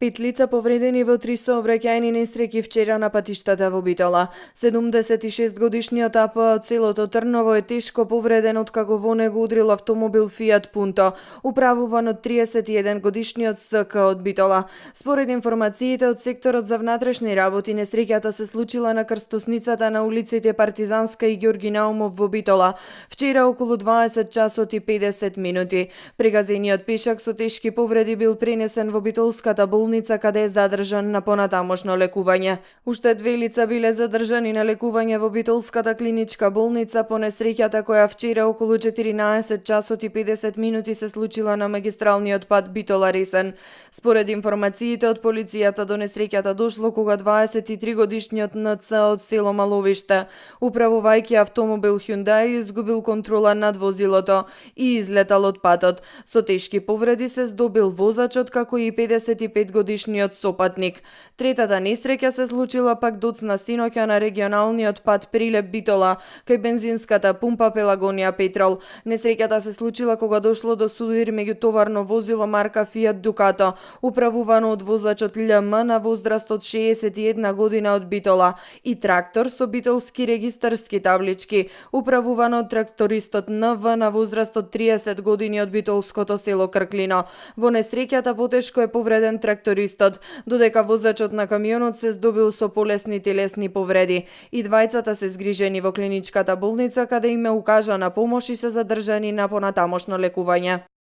5 лица повредени во 3 сообраќајни несреќи вчера на патиштата во Битола. 76-годишниот АП од селото Трново е тешко повреден откако во него удрил автомобил Фијат Пунто, управуван од 31-годишниот СК од Битола. Според информациите од секторот за внатрешни работи, несреќата се случила на крстосницата на улиците Партизанска и Ѓорги Наумов во Битола, вчера околу 20 часот и 50 минути. Прегазениот пешак со тешки повреди бил пренесен во Битолската болница каде е задржан на понатамошно лекување. Уште 2 лица биле задржани на лекување во Битолската клиничка болница по несреќата која вчера околу 14 часот и 50 минути се случила на магистралниот пат Битола-Ресен. Според информациите од полицијата, до несреќата дошло кога 23-годишниот НЦ од село Маловиште, управувајќи автомобил Hyundai, изгубил контрола над возилото и излетал од патот. Со тешки повреди се здобил возачот како и 55-годишниот сопатник. Третата несреќа се случила пак доцна синоќа на регионалниот пат Прилеп-Битола, кај бензинската пумпа Пелагонија Петрол. Несреќата се случила кога дошло до судир меѓу товарно возило марка Фијат Дукато, управувано од возачот ЛМ на возраст од 61 година од Битола, и трактор со битолски регистарски таблички, управувано од трактористот НВ на возраст од 30 години од битолското село Крклино. Во несреќата потешко е повреден трактористот, додека возачот на камионот се здобил со полесни телесни повреди. И двајцата се згрижени во клиничката болница каде им е укажана помош и се задржани на понатамошно лекување.